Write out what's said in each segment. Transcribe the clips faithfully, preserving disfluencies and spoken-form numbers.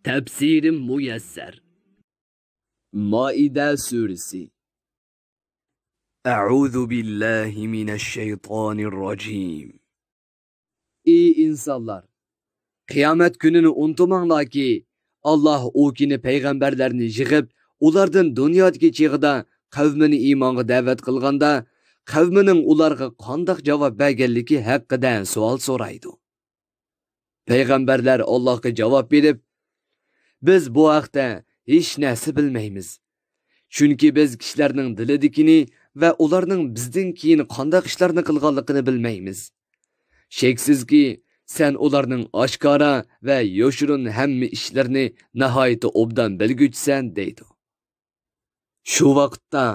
تەپسىرى مۇيەسسەر. مائىدە سۈرىسى. أعوذ بالله من الشيطان الرجيم. ئى ئىنسانلار! قىيامەت كۈنىنى ئۇنتۇماڭلاركى، ئاللاھ ئۇ كۈنى پەيغەمبەرلەرنى يىغىپ، ئۇلاردىن دۇنيادىكى چېغىدا قەۋمىنى ئىمانغا دەۋەت قىلغاندا، قەۋمىنىڭ ئۇلارغا قانداق جاۋاب بەرگەنلىكى ھەققىدە سوئال سورايدۇ. پەيغەمبەرلەر ئاللاھقا جاۋاب بېرىپ، بىز بۇ ھەقتە ھېچ نەرسە بىلمەيمىز. چۈنكى بىز كىشىلەرنىڭ دىلىدىكىنى ۋە ئۇلارنىڭ بىزدىن كېيىن قانداق ئىشلارنى قىلغانلىقىنى بىلمەيمىز. شەكسىزكى، سەن ئۇلارنىڭ ئاشكارا ۋە يوشۇرۇن ھەممە ئىشلىرىنى ناھايىتى ئوبدان بىلگۈچىسەن، دەيدۇ. شۇ ۋاقىتتا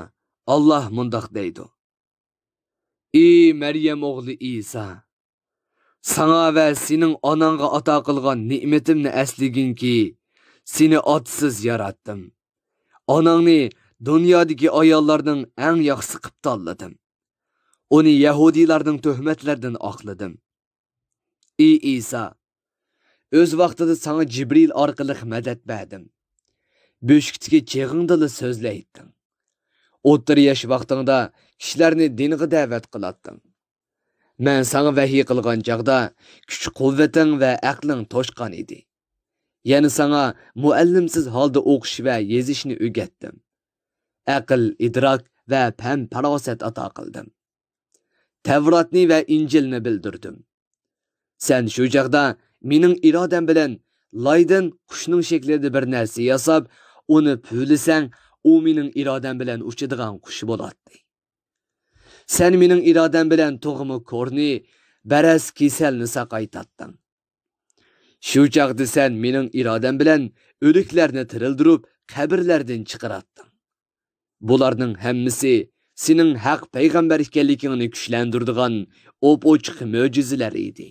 ئاللاھ مۇنداق دەيدۇ: ئى مەريەم ئوغلى ئىسا! ساڭا ۋە سېنىڭ ئاناڭغا ئاتا قىلغان نېمىتىمنى ئەسلىگىنكى، سېنى ئاتىسىز ياراتتىم. ئاناڭنى دۇنيادىكى ئاياللارنىڭ ئەڭ ياخشىسى قىپ تاللىدىم. ئۇنى يەھۇدىيلارنىڭ تۆھمەتلىرىدىن ئاقلىدىم. ئى ئىسا! ئۆز ۋاقتىدا ساڭا جىبرىل ئارقىلىق مەدەت بەردىم. بۆشۈكتىكى چېغىڭدىلا سۆزلەيتتىڭ. ئوتتۇرا ياش ۋاقتىڭدا كىشىلەرنى دىنغا دەۋەت قىلاتتىڭ. مەن ساڭا ۋەھىي قىلغان چاغدا كۈچ-قۇۋۋىتىڭ ۋە ئەقلىڭ توشقان ئىدى. يەنە ساڭا مۇئەللىمسىز ھالدا ئوقۇش ۋە يېزىشنى ئۆگەتتىم. ئەقىل، ئىدراك ۋە پەم-پاراسەت ئاتا قىلدىم. تەۋراتنى ۋە ئىنجىلنى بىلدۈردۈم. سەن شۇ چاغدا مېنىڭ ئىرادەم بىلەن لايدىن قۇشنىڭ شەكلىدە بىر نەرسە ياساپ، ئۇنى پۈۋلىسەڭ، ئۇ مېنىڭ ئىرادەم بىلەن ئۇچىدىغان قۇش بولاتتى. سەن مېنىڭ ئىرادەم بىلەن تۇغما كورنى، بەرەس كېسەلنى ساقايتاتتىڭ. شۇ چاغدا سەن مېنىڭ ئىرادەم بىلەن ئۆلۈكلەرنى تىرىلدۈرۈپ، قەبرىلەردىن چىقىراتتىڭ. بۇلارنىڭ ھەممىسى سېنىڭ ھەق پەيغەمبەر ئىكەنلىكىڭنى كۈچلەندۈرىدىغان ئوپئوچۇق مۆجىزىلەر ئىدى.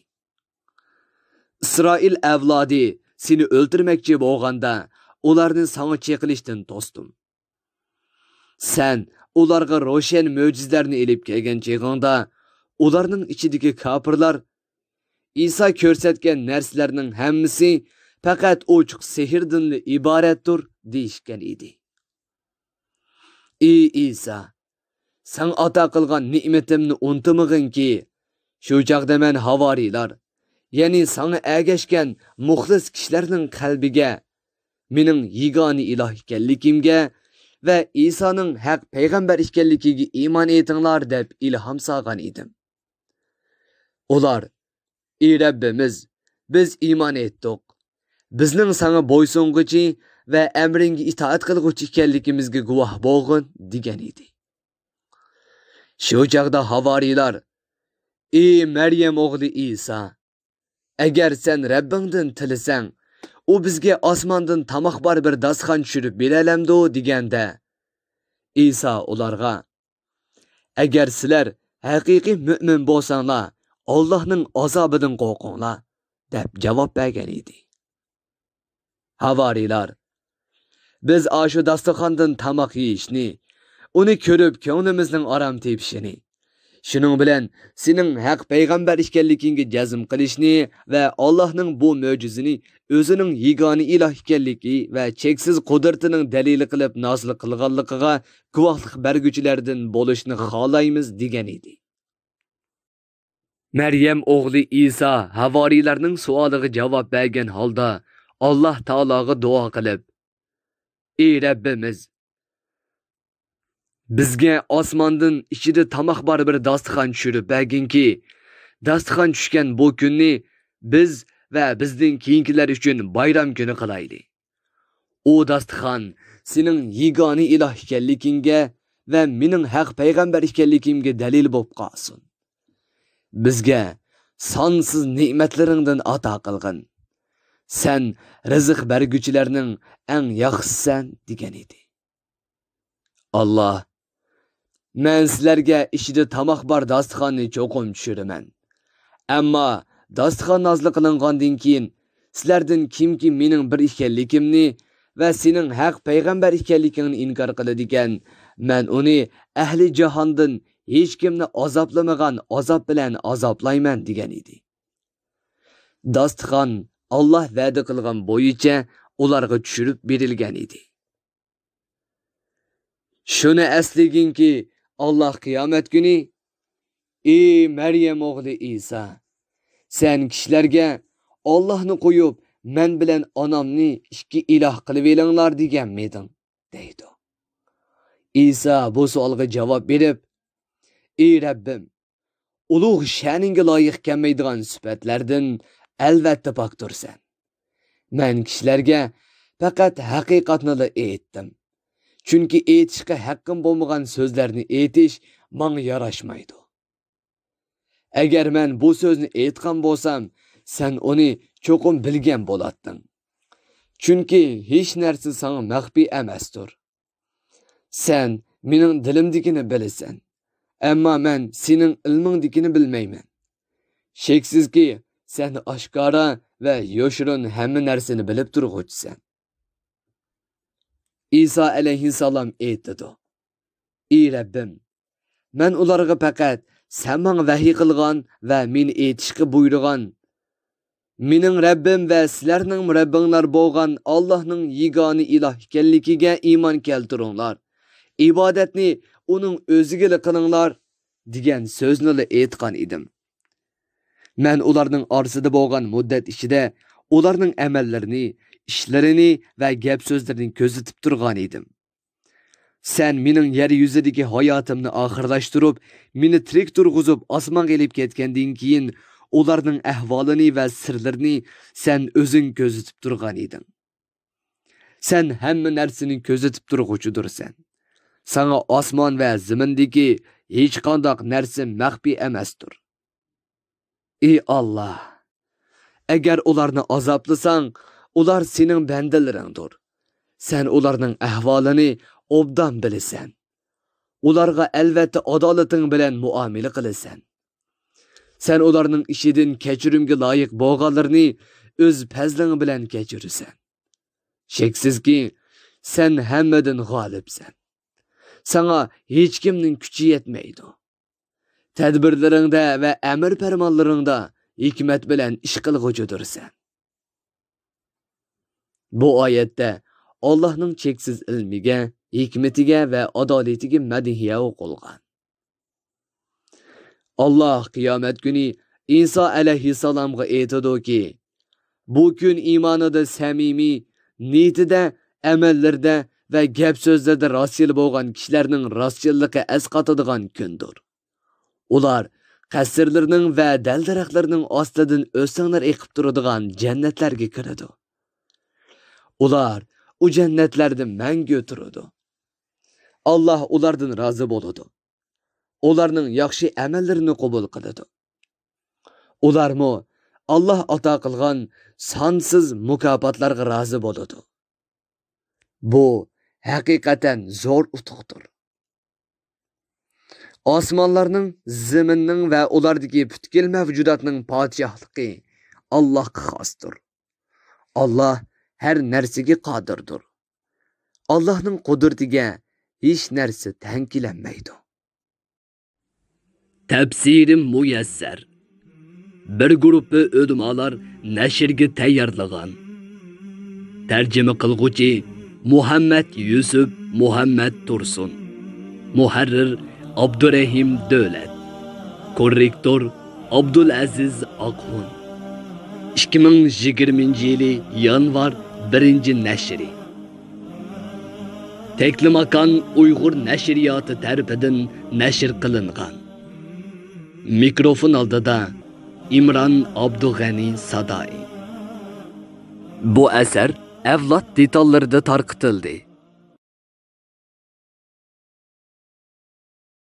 ئىسرائىل ئەۋلادى سېنى ئۆلتۈرمەكچى بولغاندا، ئۇلارنى ساڭا چېقىلىشتىن توستۇم. سەن ئۇلارغا روشەن مۆجىزىلەرنى ئېلىپ كەلگەن چېغىڭدا، ئۇلارنىڭ ئىچىدىكى كاپىرلار، ئىسا كۆرسەتكەن نەرسىلەرنىڭ ھەممىسى پەقەت ئوچۇق سېھىردىنلا ئىبارەتتۇر، دېيىشكەن ئىدى. ئى ئىسا! ساڭا ئاتا قىلغان نېمىتىمنى ئۇنتۇمىغىنكى، شۇ چاغدا مەن ھاۋارىيلار، يەنى ساڭا ئەگەشكەن مۇخلىس كىشىلەرنىڭ قەلبىگە مېنىڭ يېگانە ئىلاھ ئىكەنلىكىمگە ۋە ئىسانىڭ ھەق پەيغەمبەر ئىكەنلىكىگە ئىمان ئېيتىڭلار، دەپ ئىلھام سالغان ئىدىم. ئۇلار، ئى رەببىمىز، بىز ئىمان ئېيتتۇق. بىزنىڭ ساڭا بويسۇنغۇچى ۋە ئەمرىڭگە ئىتائەت قىلغۇچى ئىكەنلىكىمىزگە گۇۋاھ بولغىن، دېگەن ئىدى. شۇ چاغدا ھاۋارىيلار، ئى مەريەم ئوغلى ئىسا! ئەگەر سەن رەببىڭدىن تىلىسەڭ، ئۇ بىزگە ئاسماندىن تاماق بار بىر داستىخان چۈشۈرۈپ بېرەلەمدۇ؟ دېگەندە، ئىسا ئۇلارغا، ئەگەر سىلەر ھەقىقىي مۆمىن بولساڭلار، ئاللاھنىڭ ئازابىدىن قورقۇڭلار، دەپ جاۋاب بەرگەن ئىدى. ھاۋارىيلار، بىز ئاشۇ داستىخاندىن تاماق يېيىشنى، ئۇنى كۆرۈپ كۆڭلىمىزنىڭ ئارام تېپىشىنى، شۇنىڭ بىلەن سېنىڭ ھەق پەيغەمبەر ئىكەنلىكىڭگە جەزم قىلىشنى ۋە ئاللاھنىڭ بۇ مۆجىزىنى ئۆزىنىڭ يېگانە ئىلاھ ئىكەنلىكى ۋە چەكسىز قۇدرىتىنىڭ دەلىلى قىلىپ نازىل قىلغانلىقىغا گۇۋاھلىق بەرگۈچىلەردىن بولۇشنى خالايمىز، دېگەن ئىدى. مەريەم ئوغلى ئىسا ھاۋارىيلارنىڭ سوئالىغا جاۋاب بەرگەن ھالدا ئاللاھ تائالاغا دۇئا قىلىپ، ئى رەببىمىز، بىزگە ئاسماندىن ئىچىدە تاماق بار بىر داستىخان چۈشۈرۈپ بەرگىنكى، داستىخان چۈشكەن بۇ كۈننى بىز ۋە بىزدىن كېيىنكىلەر ئۈچۈن بايرام كۈنى قىلايلى. ئۇ داستىخان سېنىڭ يېگانە ئىلاھ ئىكەنلىكىڭگە ۋە مېنىڭ ھەق پەيغەمبەر ئىكەنلىكىمگە دەلىل بولۇپ قالسۇن. بىزگە سانسىز نېمەتلىرىڭدىن ئاتا قىلغىن. سەن رىزىق بەرگۈچىلەرنىڭ ئەڭ ياخشىسىسەن، دېگەن ئىدى. ئاللاھ، مەن سىلەرگە ئىچىدە تاماق بار داستىخاننى چوقۇم چۈشۈرىمەن. ئەمما داستىخان نازىل قىلىنغاندىن كېيىن، سىلەردىن كىمكى مېنىڭ بىر ئىكەنلىكىمنى ۋە سېنىڭ ھەق پەيغەمبەر ئىكەنلىكىڭنى ئىنكار قىلىدىكەن، مەن ئۇنى ئەھلى جاھاندىن ھېچكىمنى ئازابلىمىغان ئازاب بىلەن ئازابلايمەن، دېگەن ئىدى. داستىخان ئاللاھ ۋەدە قىلغان بويىچە ئۇلارغا چۈشۈرۈپ بېرىلگەن ئىدى. شۇنى ئەسلىگىنكى، ئاللاھ قىيامەت كۈنى، ئى مەريەم ئوغلى ئىسا، سەن كىشىلەرگە ئاللاھنى قويۇپ، مەن بىلەن ئانامنى ئىككى ئىلاھ قىلىۋېلىڭلار دېگەنمىدىڭ؟ دەيدۇ. ئىسا بۇ سوئالغا جاۋاب بېرىپ، ئى رەببىم، ئۇلۇغ شەنىڭگە لايىق كەلمەيدىغان سۈپەتلەردىن ئەلۋەتتە پاكتۇرسەن. مەن كىشىلەرگە پەقەت ھەقىقەتنىلا ئېيتتىم. چۈنكى ئېيتىشقا ھەققىم بولمىغان سۆزلەرنى ئېيتىش ماڭا ياراشمايدۇ. ئەگەر مەن بۇ سۆزنى ئېيتقان بولسام، سەن ئۇنى چوقۇم بىلگەن بولاتتىڭ. چۈنكى ھېچ نەرسە ساڭا مەخپىي ئەمەستۇر. سەن مېنىڭ دىلىمدىكىنى بىلىسەن، ئەمما مەن سېنىڭ ئىلمىڭدىكىنى بىلمەيمەن. شەكسىزكى، سەن ئاشكارا ۋە يوشۇرۇن ھەممە نەرسىنى بىلىپ تۇرغۇچىسەن. ئىسا ئەلەيھىسسالام ئېيتىدۇ، ئى رەببىم، مەن ئۇلارغا پەقەت سەن ماڭا ۋەھىي قىلغان ۋە مېنى ئېيتىشقا بۇيرۇغان، مېنىڭ رەببىم ۋە سىلەرنىڭ رەببىڭلار بولغان ئاللاھنىڭ يېگانە ئىلاھ ئىكەنلىكىگە ئىمان كەلتۈرۈڭلار، ئىبادەتنى ئۇنىڭ ئۆزىگىلا قىلىڭلار، دېگەن سۆزنىلا ئېيتقان ئىدىم. مەن ئۇلارنىڭ ئارىسىدا بولغان مۇددەت ئىچىدە ئۇلارنىڭ ئەمەللىرىنى، ئىشلىرىنى ۋە گەپ-سۆزلىرىنى كۆزىتىپ تۇرغان ئىدىم. سەن مېنىڭ يەر يۈزىدىكى ھاياتىمنى ئاخىرلاشتۇرۇپ، مېنى تىرىك تۇرغۇزۇپ، ئاسمانغا ئېلىپ كەتكەندىن كېيىن، ئۇلارنىڭ ئەھۋالىنى ۋە سىرلىرىنى سەن ئۆزۈڭ كۆزىتىپ تۇرغان ئىدىڭ. سەن ھەممە نەرسىنى كۆزىتىپ تۇرغۇچىدۇرسەن. ساڭا ئاسمان ۋە زېمىندىكى ھېچقانداق نەرسە مەخپىي ئەمەستۇر. ئى ئاللاھ! ئەگەر ئۇلارنى ئازابلىساڭ، ئۇلار سېنىڭ بەندىلىرىڭدۇر. سەن ئۇلارنىڭ ئەھۋالىنى ئوبدان بىلىسەن. ئۇلارغا ئەلۋەتتە ئادالىتىڭ بىلەن مۇئامىلە قىلىسەن. سەن ئۇلارنىڭ ئىچىدىن كەچۈرۈمگە لايىق بولغانلىرىنى ئۆز پەزلىڭ بىلەن كەچۈرىسەن. شەكسىزكى، سەن ھەممىدىن غالىبسەن. ساڭا ھېچكىمنىڭ كۈچى يەتمەيدۇ. تەدبىرلىرىڭدە ۋە ئەمىر-پەرمانلىرىڭدا ھېكمەت بىلەن ئىش قىلغۇچىدۇرسەن. بۇ ئايەتتە ئاللاھنىڭ چەكسىز ئىلمىگە، ھېكمىتىگە ۋە ئادالىتىگە مەدھىيە ئوقۇلغان. ئاللاھ قىيامەت كۈنى ئىسا ئەلەيھىسسالامغا ئېيتىدۇكى، بۇ كۈن ئىمانىدا سەمىمىي، نىيىتىدە، ئەمەللىرىدە ۋە گەپ-سۆزلىرىدە راستچىل بولغان كىشىلەرنىڭ راستچىللىقى ئەسقاتىدىغان كۈندۇر. ئۇلار قەسىرلىرىنىڭ ۋە دەل-دەرەخلىرىنىڭ ئاستىدىن ئۆسەڭلەر ئېقىپ تۇرىدىغان جەننەتلەرگە كىرىدۇ. ئۇلار ئۇ جەننەتلەردە مەڭگۈ تۇرىدۇ. ئاللاھ ئۇلاردىن رازى بولىدۇ. ئۇلارنىڭ ياخشى ئەمەللىرىنى قوبۇل قىلىدۇ. ئۇلارمۇ ئاللاھ ئاتا قىلغان سانسىز مۇكاپاتلارغا رازى بولىدۇ. بۇ ھەقىقەتەن زور ئۇتۇقتۇر. ئاسمانلارنىڭ، زېمىننىڭ ۋە ئۇلاردىكى پۈتكۈل مەۋجۇداتنىڭ پادىشاھلىقى ئاللاھقا خاستۇر. ئاللاھ ھەر نەرسىگە قادىردۇر. ئاللاھنىڭ قۇدرىتىگە ھېچ نەرسە تەڭ كېلەلمەيدۇ. تەپسىرى مۇيەسسەر. بىر گۇرۇپپا ئۆلىمالار نەشرگە تەييارلىغان. تەرجىمە قىلغۇچى مۇھەممەد يۈسۈپ مۇھەممەد تۇرسۇن. مۇھەررىر ئابدۇرەھىم دۆلەت. كوررېكتور ئابدۇلئەزىز ئاقخۇن. ئىككى مىڭ يىگىرمىنچى يىلى يانۋار بىرىنچى نەشرى. تەكلىماكان ئۇيغۇر نەشرىياتى تەرىپىدىن نەشر قىلىنغان. مىكروفون ئالدىدا ئىمران ئابدۇغەنى سادائى. بۇ ئەسەر ئەۋلاد دېتاللىرىدا تارقىتىلدى.